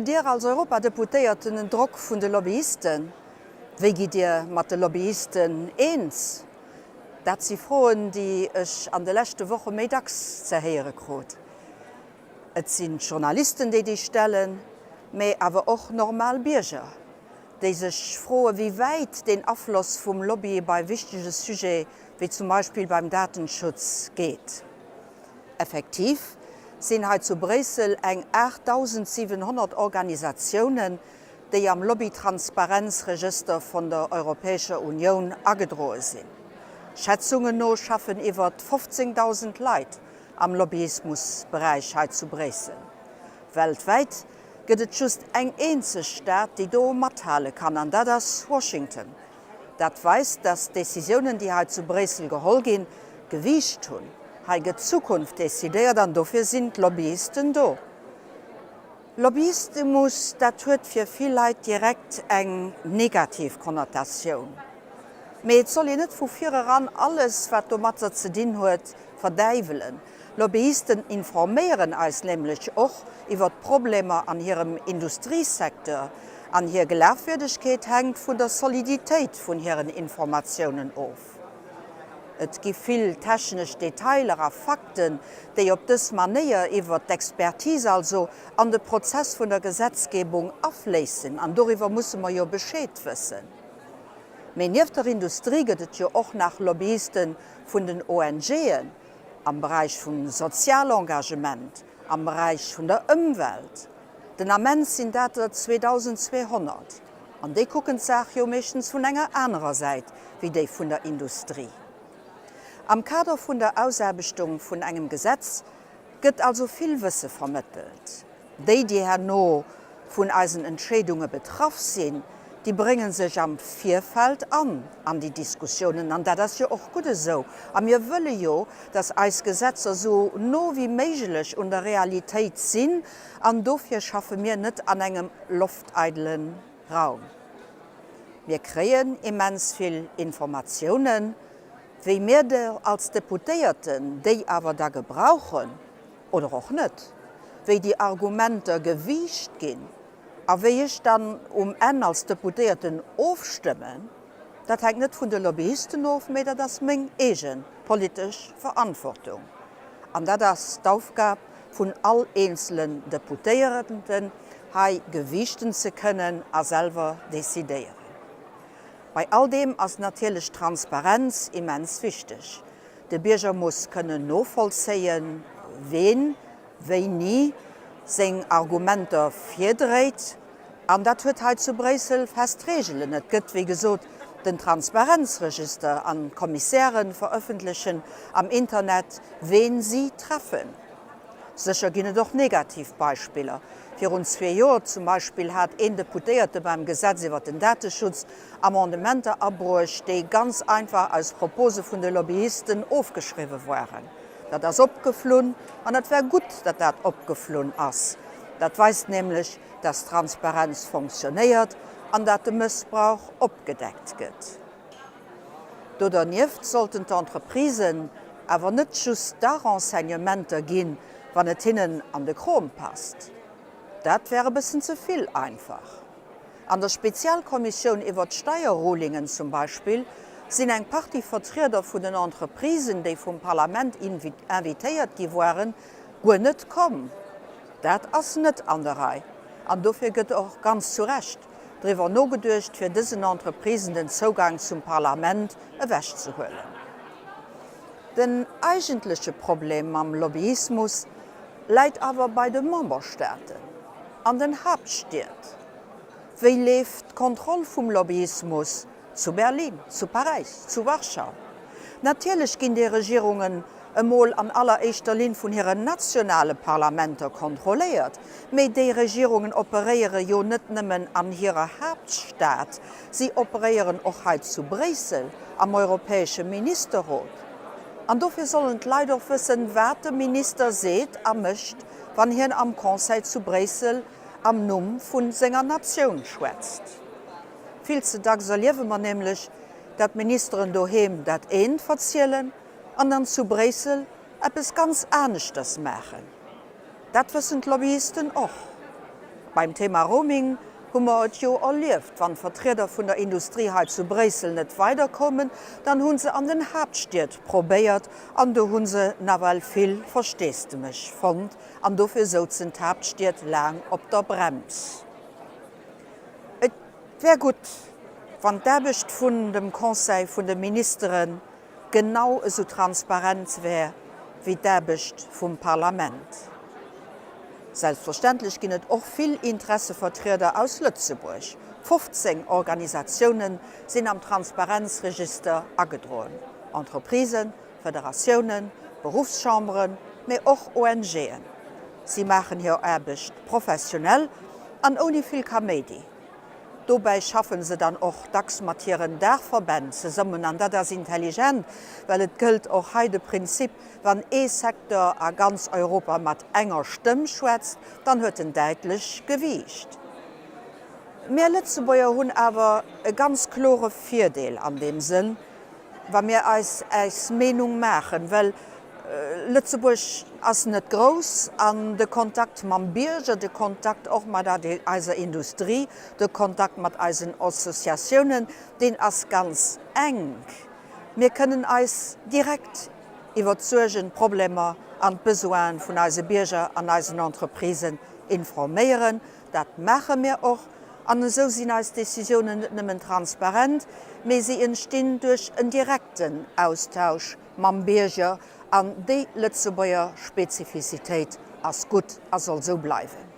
Spiert Dir als Europadeputéierten den Drock vun de Lobbyisten? Wéi gitt Dir mat de Lobbyisten eens? Dat si Froen, déi ech an de leschte Woche méi dacks ze héiere krut. Et sinn d'Journalisten, déi déi stellen, mä awer och normal Bierger, déi sech froe wéi wäit deen Afloss vum Lobby bei wichtege Sujete wéi zum Beispill beim Datenschutz geet. Effektiv sinn hei zu Bréissel eng 8.700 Organisatiounen, déi am Lobbytransparenzregëster vun der Europäescher Unioun agedroe sinn. Schätzungen no schaffen iwwert 15.000 Leit am Lobbyismusberäich hei zu Bréissel. Weltwäit gëtt et just eng eenzeg Stad, déi do mathale kann, an dat ass Washington. Dat weist, dass d'Decisiounen, déi hei zu Bréissel geholl ginn, Gewiicht hunn. Hei gëtt d'Zukunft decidéiert an dofir sinn d'Lobbyisten do. Lobbyismus, dat huet fir vill Leit direkt eng negativ Konnotatioun. Mee et soll een net vu vireran alles, wat domatter ze dinn huet, verdäiwelen. Lobbyisten informéieren eis nämlech och iwwer d'Problemer an hirem Industriesecteur, an hir Glafwierdegkeet hänkt vun der Soliditéit vun hiren Informatiounen of. Et gi vill technesch Detailer a Fakten, déi op dës Manéier, iwwer d'Expertise also, an de Prozess vun der Gesetzgebung afléissen, an doriwwer musse mer jo Bescheed wëssen. Mee nieft der Industrie gëtt et jo och nach Lobbyiste vun den ONGen am Beräich vum Sozialengagement, am Beräich vun der Ëmwelt. Den Ament sinn dat der 2.200. An déi kucken d'Saach jo meeschtens vun enger anerer Säit wéi déi vun der Industrie. Am Kader vun der Ausaarbechtung vun engem Gesetz gëtt also vill Wësse vermëttelt. Déi, déi herno vun eisen Entscheedunge betraff sinn, déi brénge sech am Virfeld an an déi Diskussiounen. An dat ass jo och gutt esou. A mir wëlle jo, dass eis Gesetzer esou no wéi méiglech un der Realitéit sinn. An dofir schaffe mir net an engem lofteidele Raum. Mir kréien immens vill Informatiounen. Wéi mir der als Deputéierten déi awer da gebrauchen, oder och net, wéi déi Argumenter gewiicht ginn a wéi ech dann um Enn als Deputéierten ofstëmmen, dat hänkt net vun de Lobbyisten of, mee dat ass meng eege politesch Verantwortung. An dat ass d'Aufgab vun all eenzelen Deputéierten, hei gewiichten ze kënnen a selwer decidéieren. Bei all deem ass natierlech d'Transparenz immens wichteg. De Bierger muss kënnen novollzéien, ween wéini seng Argumenter virdréit. An dat huet hei zu Bréissel fest Reegelen. Et gëtt, wéi gesot, den Transparenzregister an d'Kommissäre verëffentlechen am Internet, ween si treffen. Sécher ginn et och negativ Beispiller. Virun zwee Joer zum Beispill hat een Deputéierte beim Gesetz iwwer den Dateschutz Amendementer abruecht, déi ganz einfach aus Propose vun de Lobbyisten ofgeschriwwe waren. Dat ass opgeflunn an et war gutt, datt dat opgeflunn ass. Dat weist nämlech, datt Transparenz fonctionnéiert an dat de Mëssbrauch opgedeckt gëtt. Do dernieft sollten d'Entreprisen awer net just da Renseignementer ginn, wann et hinnen an de Krom passt. Dat wär e bëssen ze vill einfach. An der Spezialkommissioun iwwert d'Steierrulingen zum Beispill sinn eng Partie Vertrieder vun den Entreprisen, déi vum Parlament invitéiert gi waren, guer net komm. Dat ass net an der Rei an dofir gëtt och ganz zu Recht driwwer nogeduecht, fir dësen Entreprisen den Zougang zum Parlament ewechzehuelen. Den eigentleche Problem mam Lobbyismus läit awer bei de Memberstaaten an den Haaptstied. Wéi leeft d'Kontroll vum Lobbyismus Zu Berlin, zu Paräis, zu Warschau. Natierlech ginn déi Regierungen emol an alleréischter Linn vun hiren nationale Parlamenter kontrolléiert, mee déi Regierungen operéiere jo net nëmmen an hirer Haaptstad, si operéieren och hei zu Bréissel am Europäesche Ministerrot. An dofir sollen d'Leit och wëssen, wat de Minister seet a mécht, wann hien am Conseil zu Bréissel am Numm vu senger Natioun schwätzt. Vill ze dacks erliewe mer nämlech, dat Ministeren doheem dat eent verzielen an dann zu Bréissel eppes ganz aneschters maachen. Dat wëssen d'Lobbyisten och. Beim Thema Roaming hu mer et jo erlieft, wann d'Vertrieder vun der Industrie hei zu Bréissel net weiderkoumen, dann hu se an den Haaptstied probéiert an do hu se nawell vill Versteesdemech fonnt an dofir souzen d'Haaptstied laang op der Brems. Et wär gutt, wann d'Aarbecht vun dem Conseil vun de Ministere genau esou transparent wär wéi d'Aarbecht vum Parlament. Selbstverständlech ginn et och vill Interessevertrieder aus Lëtzebuerg. 15 Organisatioune sinn am Transparenzregister agedroen, Entreprisen, Federatiounen, Beruffschamberen, mee och ONGen. Si maachen hir Aarbecht professionell an ouni vill Kaméidi. Dobäi schaffen se dann och dacks mat hiren Daachverbänn zesummen an dat ass intelligent, well et gëllt och hei de Prinzip, wann ee Secteur a ganz Europa mat enger Stëmm schwätzt, dann huet en däitlech Gewiicht. Mir Lëtzebuerger hunn awer e ganz klore Virdeel an deem Sënn, wa mir eis eis Meenung maachen, well Lëtzebuerg ass net grouss an de Kontakt mam Bierger, de Kontakt och mat eiser Industrie, de Kontakt mat eisen Associatiounen, deen ass ganz enk. Mir kënnen eis direkt iwwer d'Suergen, d'Problemer an d'Besoine vun eise Bierger an eisen Entreprisen informéieren. Dat maache mir och. An esou sinn eis Decisiounen net nëmmen transparent, mee si entstinn duerch en direkten Austausch mam Bierger. An déi Lëtzebuerger Spezifizitéit ass gutt a soll esou bleiwen.